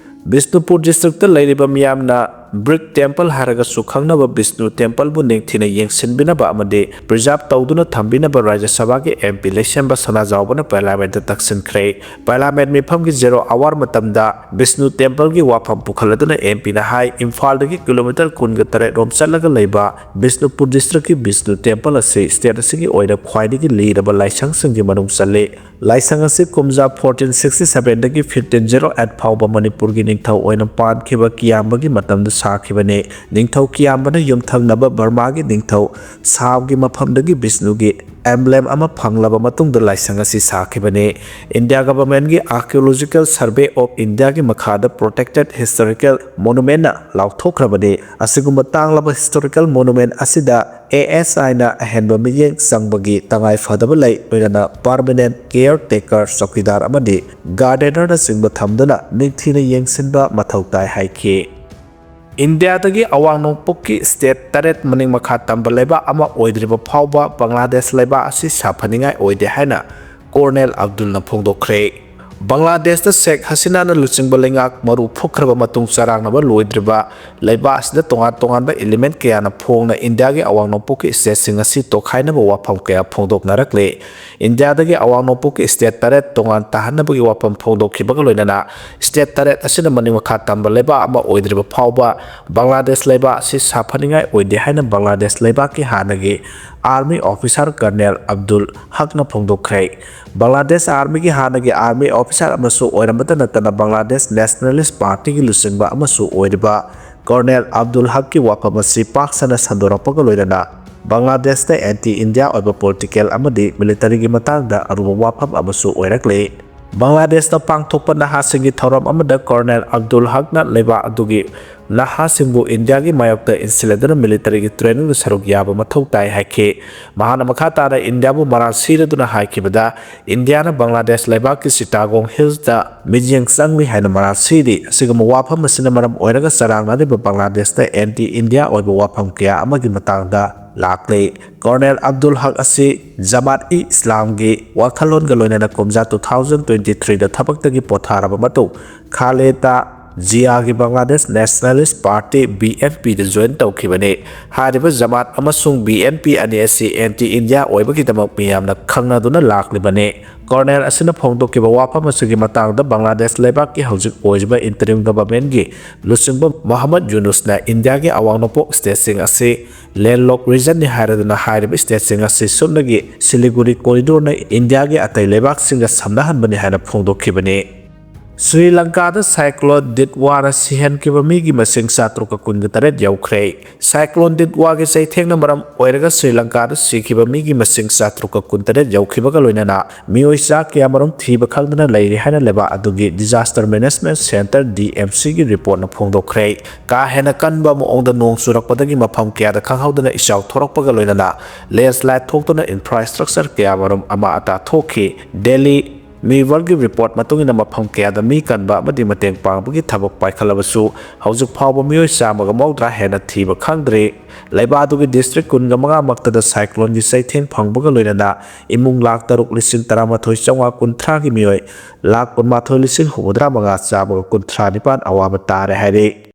ꯕꯤꯁꯅꯨꯄꯨꯔ districtꯇ ꯂꯩꯔꯤꯕ ꯃꯤꯌꯥꯝꯅ Brick Temple ꯍꯥꯏꯔꯒꯁꯨ ꯈꯪꯅꯕ ꯕꯤꯁꯅꯨ templeꯕꯨ ꯅꯤꯡꯊꯤꯅ ꯌꯦꯡꯁꯤꯟꯕꯤꯅꯕ ꯑꯃꯗꯤ preserve ꯇꯧꯗꯨꯅ ꯊꯝꯕꯤꯅꯕ ꯔꯥꯖ꯭ꯌ ꯁꯚꯥꯒꯤ MP ꯂꯩꯁꯦꯝꯕ ꯁꯅꯥꯖꯥꯎꯕꯅ Parliamentꯇ ꯇꯛꯁꯤꯟꯈ꯭ꯔꯦ꯫ Parliament ꯃꯤꯐꯝꯒꯤ zero hour ꯃꯇꯝꯗ ꯕꯤꯁꯅꯨ templeꯒꯤ ꯋꯥꯐꯝ ꯄꯨꯈꯠꯂꯗꯨꯅ MPꯅ ꯍꯥꯏ, ꯏꯝꯐꯥꯜꯗꯒꯤ kilometre ꯀꯨꯟꯒ ꯇꯔꯦꯠ ꯔꯣꯝ ꯆꯠꯂꯒ ꯂꯩꯕ ꯕꯤꯁꯅꯨꯄꯨꯔ districtꯀꯤ ꯕꯤꯁꯅꯨ temple ꯑꯁꯤ state ꯑꯁꯤꯒꯤ ꯑꯣꯏꯅ ꯈ꯭ꯋꯥꯏꯗꯒꯤ ꯂꯤꯔꯕ ꯂꯥꯏꯁꯪꯁꯤꯡꯒꯤ ꯃꯅꯨꯡ ꯆꯜꯂꯤ꯫ ꯂꯥꯏꯁꯪ ꯑꯁꯤ ꯀꯨꯝꯖꯥ fourteen sixty sevenꯗꯒꯤ fifteen zero eight ꯐꯥꯎꯕ ꯃꯅꯤꯄꯨꯔꯒꯤ ꯅꯤꯡꯊꯧ ꯑꯣꯏꯅ ꯄꯥꯟꯈꯤꯕ ꯀꯤꯌꯥꯝꯕꯒꯤ ꯃꯇꯝꯗ ꯁꯥꯈꯤꯕꯅꯤ꯫ ꯅꯤꯡꯊꯧ ꯀꯤꯌꯥꯝꯕꯅ ꯌꯨꯝꯊꯪꯅꯕ ꯕꯔꯃꯥꯒꯤ ꯅꯤꯡꯊꯧ ꯁꯥꯎꯒꯤ ꯃꯐꯝꯗꯒꯤ ꯕꯤꯁꯅꯨꯒꯤ emblem ꯑꯃ ꯐꯪꯂꯕ ꯃꯇꯨꯡꯗ ꯂꯥꯏꯁꯪ ꯑꯁꯤ ꯁꯥꯈꯤꯕꯅꯤ꯫ India Governmentꯀꯤ Archaeological Survey of Indiaꯒꯤ ꯃꯈꯥꯗ protected historical monumentꯅ ꯂꯥꯎꯊꯣꯛꯈ꯭ꯔꯕꯅꯤ꯫ ꯑꯁꯤꯒꯨꯝꯕ ꯇꯥꯡꯂꯕ historical monument ꯑꯁꯤꯗ ASIꯅ ꯑꯍꯦꯟꯕ ꯃꯤꯠꯌꯦꯡ ꯆꯪꯕꯒꯤ ꯇꯉꯥꯏ ꯐꯗꯕ ꯂꯩ, ꯂꯣꯏꯅꯅ permanent caretaker, ꯆꯧꯀꯤꯗꯥꯔ ꯑꯃꯗꯤ gardenerꯅꯆꯤꯡꯕ ꯊꯝꯗꯨꯅ ꯅꯤꯡꯊꯤꯅ ꯌꯦꯡꯁꯤꯟꯕ ꯃꯊꯧ ꯇꯥꯏ ꯍꯥꯏꯈꯤ꯫ ꯏꯟꯗꯤꯌꯥꯗꯒꯤ ꯑꯋꯥꯡ ꯅꯣꯡꯄꯣꯛꯀꯤ state ꯇꯔꯦꯠ ꯃꯅꯤꯡ ꯃꯈꯥ ꯇꯝꯕ ꯂꯩꯕꯥꯛ ꯑꯃ ꯑꯣꯏꯗ꯭ꯔꯤꯕ ꯐꯥꯎꯕ ꯕꯪꯒ꯭ꯂꯥꯗꯦꯁ ꯂꯩꯕꯥꯛ ꯑꯁꯤ ꯁꯥꯐꯅꯤꯡꯉꯥꯏ ꯑꯣꯏꯗꯦ ꯍꯥꯏꯅ Colonel Abdulꯅ ꯐꯣꯡꯗꯣꯛꯈ꯭ꯔꯦ꯫ ꯕꯪꯒ꯭ꯂꯥꯗꯦꯁꯇ ꯁꯦꯈ ꯍꯁꯤꯅꯥꯅ ꯂꯨꯆꯤꯡꯕ ꯂꯩꯉꯥꯛ ꯃꯔꯨ ꯐꯨꯛꯈ꯭ꯔꯕ ꯃꯇꯨꯡ ꯆꯔꯥꯡꯅꯕ ꯂꯣꯏꯗ꯭ꯔꯤꯕ ꯂꯩꯕꯥꯛ ꯑꯁꯤꯗ ꯇꯣꯉꯥꯟ ꯇꯣꯉꯥꯟꯕ element ꯀꯌꯥꯅ ꯐꯣꯡꯅ ꯏꯟꯗꯤꯌꯥꯒꯤ ꯑꯋꯥꯡ ꯅꯣꯡꯄꯣꯛꯀꯤ stateꯁꯤꯡ ꯑꯁꯤ ꯇꯣꯈꯥꯏꯅꯕ ꯋꯥꯐꯝ ꯀꯌꯥ ꯐꯣꯡꯗꯣꯛꯅꯔꯛꯂꯦ꯫ ꯏꯟꯗꯤꯌꯥꯗꯒꯤ ꯑꯋꯥꯡ ꯅꯣꯡꯄꯣꯛꯀꯤ state ꯇꯔꯦꯠ ꯇꯣꯉꯥꯟ ꯇꯥꯍꯟꯅꯕꯒꯤ ꯋꯥꯐꯝ ꯐꯣꯡꯗꯣꯛꯈꯤꯕꯒ ꯂꯣꯏꯅꯅ state ꯇꯔꯦꯠ ꯑꯁꯤꯅ ꯃꯅꯤꯡ ꯃꯈꯥ ꯇꯝꯕ ꯂꯩꯕꯥꯛ ꯑꯃ ꯑꯣꯏꯗ꯭ꯔꯤꯕ ꯐꯥꯎꯕ ꯕꯪꯒ꯭ꯂꯥꯗꯦꯁ ꯂꯩꯕꯥꯛ ꯑꯁꯤ ꯁꯥꯐꯅꯤꯡꯉꯥꯏ ꯑꯣꯏꯗꯦ ꯍꯥꯏꯅ ꯕꯪꯒ꯭ꯂꯥꯗꯦꯁ ꯂꯩꯕꯥꯛꯀꯤ ꯍꯥꯟꯅꯒꯤ army officer Colonel Abdul Hakꯅ ꯐꯣꯡꯗꯣꯛꯈ꯭ꯔꯦ꯫ Bangladesh armyꯒꯤ ꯍꯥꯟꯅꯒꯤ army officer ꯑꯃꯁꯨ ꯑꯣꯏꯔꯝꯕꯇ ꯅꯠꯇꯅ ꯕꯪꯒ꯭ꯂꯥꯗꯦꯁ Nationalist Partyꯒꯤ ꯂꯨꯆꯤꯡꯕ ꯑꯃꯁꯨ ꯑꯣꯏꯔꯤꯕ Colonel Abdul Hakꯀꯤ ꯋꯥꯐꯝ ꯑꯁꯤ ꯄꯥꯛ ꯁꯟꯅ ꯁꯟꯗꯣꯔꯛꯄꯒ ꯂꯣꯏꯅꯅ ꯕꯪꯒ꯭ꯂꯥꯗꯦꯁꯇ anti India ꯑꯣꯏꯕ political ꯑꯃꯗꯤ militaryꯒꯤ ꯃꯇꯥꯡꯗ ꯑꯔꯨꯕ ꯋꯥꯐꯝ ꯑꯃꯁꯨ ꯑꯣꯏꯔꯛꯂꯤ꯫ ꯕꯪꯒ꯭ꯂꯥꯗꯦꯁꯇ ꯄꯥꯡꯊꯣꯛꯄ ꯅꯍꯥꯁꯤꯡꯒꯤ ꯊꯧꯔꯝ ꯑꯃꯗ ꯀꯣꯔꯅꯦꯜ ꯑꯕꯗꯨꯜ ꯍꯛꯅ ꯂꯩꯕꯥꯛ ꯑꯗꯨꯒꯤ ꯅꯍꯥꯁꯤꯡꯕꯨ ꯏꯟꯗꯤꯌꯥꯒꯤ ꯃꯥꯌꯣꯛꯇ ꯏꯟꯁꯤꯜꯂꯗꯨꯅ ꯃꯤꯂꯤꯇꯔꯤꯒꯤ ꯇ꯭ꯔꯦꯅꯤꯡꯗ ꯁꯔꯨꯛ ꯌꯥꯕ ꯃꯊꯧ ꯇꯥꯏ ꯍꯥꯏꯈꯤ꯫ ꯃꯍꯥꯛꯅ ꯃꯈꯥ ꯇꯥꯅ ꯏꯟꯗꯤꯌꯥꯕꯨ ꯃꯔꯥꯜ ꯁꯤꯔꯗꯨꯅ ꯍꯥꯏꯈꯤꯕꯗ, ꯏꯟꯗꯤꯌꯥꯅ ꯕꯪꯒ꯭ꯂꯥꯗꯦꯁ ꯂꯩꯕꯥꯛꯀꯤ ꯆꯤꯇꯥꯒꯣꯡ ꯍꯤꯜꯁꯇ ꯃꯤꯠꯌꯦꯡ ꯆꯪꯂꯤ ꯍꯥꯏꯅ ꯃꯔꯥꯜ ꯁꯤꯔꯤ꯫ ꯑꯁꯤꯒꯨꯝꯕ ꯋꯥꯐꯝ ꯑꯁꯤꯅ ꯃꯔꯝ ꯑꯣꯏꯔꯒ ꯆꯔꯥꯡꯅꯔꯤꯕ ꯕꯪꯒ꯭ꯂꯥꯗꯦꯁꯇ ꯑꯦꯟꯇꯤ ꯏꯟꯗꯤꯌꯥ ꯑꯣꯏꯕ ꯋꯥꯐꯝ ꯀꯌꯥ ꯑꯃꯒꯤ ꯃꯇꯥꯡꯗ ꯂꯥꯛꯂꯤ꯫ ꯀꯣꯔꯅꯦꯜ ꯑꯕꯗꯨꯜ ꯍꯛ ꯑꯁꯤ ꯖꯃꯥꯠ ꯏ ꯏꯁꯂꯥꯝꯒꯤ ꯋꯥꯈꯜꯂꯣꯟꯒ ꯂꯣꯏꯅꯅ ꯀꯨꯝꯖꯥ two thousand twenty threeꯗ ꯊꯕꯛꯇꯒꯤ ꯄꯣꯊꯥꯔꯕ ꯃꯇꯨꯡ, ꯈꯥꯂꯦꯗꯥ ꯖꯤꯌꯥꯒꯤ ꯕꯪꯒ꯭ꯂꯥꯗꯦꯁ ꯅꯦꯁꯅꯦꯂꯤꯁ ꯄꯥꯔꯇꯤ, BNPꯗ ꯖꯣꯏꯟ ꯇꯧꯈꯤꯕꯅꯤ꯫ ꯍꯥꯏꯔꯤꯕ ꯖꯃꯥꯠ ꯑꯃꯁꯨꯡ BNP ꯑꯅꯤ ꯑꯁꯤ ꯑꯦꯟꯇꯤ ꯏꯟꯗꯤꯌꯥ ꯑꯣꯏꯕꯒꯤꯗꯃꯛ ꯃꯤꯌꯥꯝꯅ ꯈꯪꯅꯗꯨꯅ ꯂꯥꯛꯂꯤꯕꯅꯤ꯫ ꯀꯣꯔꯅꯦꯜ ꯑꯁꯤꯅ ꯐꯣꯡꯗꯣꯛꯈꯤꯕ ꯋꯥꯐꯝ ꯑꯁꯤꯒꯤ ꯃꯇꯥꯡꯗ ꯕꯪꯒ꯭ꯂꯥꯗꯦꯁ ꯂꯩꯕꯥꯛꯀꯤ ꯍꯧꯖꯤꯛ ꯑꯣꯏꯔꯤꯕ interim governmentꯀꯤ ꯂꯨꯆꯤꯡꯕ ꯃꯣꯍꯝꯃꯗ ꯌꯨꯅꯨꯁꯅ ꯏꯟꯗꯤꯌꯥꯒꯤ ꯑꯋꯥꯡ ꯅꯣꯡꯄꯣꯛ stateꯁꯤꯡ ꯑꯁꯤ landlocked regionꯅꯤ ꯍꯥꯏꯔꯗꯨꯅ ꯍꯥꯏꯔꯤꯕ stateꯁꯤꯡ ꯑꯁꯤ ꯁꯨꯞꯅꯒꯤ ꯁꯤꯂꯤꯒꯨꯔꯤ corridorꯅ ꯏꯟꯗꯤꯌꯥꯒꯤ ꯑꯇꯩ ꯂꯩꯕꯥꯛꯁꯤꯡꯒ ꯁꯝꯅꯍꯟꯕꯅꯤ ꯍꯥꯏꯅ ꯐꯣꯡꯗꯣꯛꯈꯤꯕꯅꯤ꯫ ꯁ꯭ꯔꯤ ꯂꯪꯀꯥꯗ cyclone ꯗꯤꯠꯋꯥꯅ ꯁꯤꯍꯟꯈꯤꯕ ꯃꯤꯒꯤ ꯃꯁꯤꯡ ꯆꯥꯇ꯭ꯔꯨꯛꯀ ꯀꯨꯟꯒ ꯇꯔꯦꯠ ꯌꯧꯈ꯭ꯔꯦ꯫ Cyclone ꯗꯤꯠꯋꯥꯒꯤ ꯆꯩꯊꯦꯡꯅ ꯃꯔꯝ ꯑꯣꯏꯔꯒ ꯁ꯭ꯔꯤ ꯂꯪꯀꯥꯗ ꯁꯤꯈꯤꯕ ꯃꯤꯒꯤ ꯃꯁꯤꯡ ꯆꯥꯇ꯭ꯔꯨꯛꯀ ꯀꯨꯟꯇꯔꯦꯠ ꯌꯧꯈꯤꯕꯒ ꯂꯣꯏꯅꯅ ꯃꯤꯑꯣꯏ ꯆꯥ ꯀꯌꯥꯃꯔꯨꯝ ꯊꯤꯕ ꯈꯪꯗꯅ ꯂꯩꯔꯤ ꯍꯥꯏꯅ ꯂꯩꯕꯥꯛ ꯑꯗꯨꯒꯤ Disaster Management Centre, DMCꯒꯤ reportꯅ ꯐꯣꯡꯗꯣꯛꯈ꯭ꯔꯦ꯫ ꯀꯥ ꯍꯦꯟꯅ ꯀꯟꯕ ꯃꯑꯣꯡꯗ ꯅꯣꯡ ꯆꯨꯔꯛꯄꯗꯒꯤ ꯃꯐꯝ ꯀꯌꯥꯗ ꯈꯪꯍꯧꯗꯅ ꯏꯆꯥꯎ ꯊꯣꯔꯛꯄꯒ ꯂꯣꯏꯅꯅ landslide ꯊꯣꯛꯇꯨꯅ infrastructure ꯀꯌꯥꯃꯔꯨꯝ ꯑꯃ ꯑꯇꯥ ꯊꯣꯛꯈꯤ꯫ ꯗꯦꯜꯂꯤ Mirrorꯒꯤ report ꯃꯇꯨꯡ ꯏꯟꯅ ꯃꯐꯝ ꯀꯌꯥꯗ ꯃꯤ ꯀꯟꯕ ꯑꯃꯗꯤ ꯃꯇꯦꯡ ꯄꯥꯡꯕꯒꯤ ꯊꯕꯛ ꯄꯥꯏꯈꯠꯂꯕꯁꯨ ꯍꯧꯖꯤꯛ ꯐꯥꯎꯕ ꯃꯤꯑꯣꯏ ꯆꯥꯝꯃꯒ ꯃꯧꯗ꯭ꯔꯥ ꯍꯦꯟꯅ ꯊꯤꯕ ꯈꯪꯗ꯭ꯔꯤ꯫ ꯂꯩꯕꯥꯛ ꯑꯗꯨꯒꯤ district ꯀꯨꯟꯒ ꯃꯉꯥ ꯃꯛꯇꯗ cycloneꯒꯤ ꯆꯩꯊꯦꯡ ꯐꯪꯕꯒ ꯂꯣꯏꯅꯅ ꯏꯃꯨꯡ ꯂꯥꯈ ꯇꯔꯨꯛ ꯂꯤꯁꯤꯡ ꯇꯔꯥꯃꯥꯊꯣꯏ ꯆꯥꯝꯃꯉꯥ ꯀꯨꯟꯊ꯭ꯔꯥꯒꯤ ꯃꯤꯑꯣꯏ ꯂꯥꯈ ꯀꯨꯟꯃꯥꯊꯣꯏ ꯂꯤꯁꯤꯡ ꯍꯨꯝꯐꯨꯇꯔꯥ ꯃꯉꯥ ꯆꯥꯝꯃꯒ ꯀꯨꯟꯊ꯭ꯔꯥ ꯅꯤꯄꯥꯟ ꯑꯋꯥꯕ ꯇꯥꯔꯦ ꯍꯥꯏꯔꯤ꯫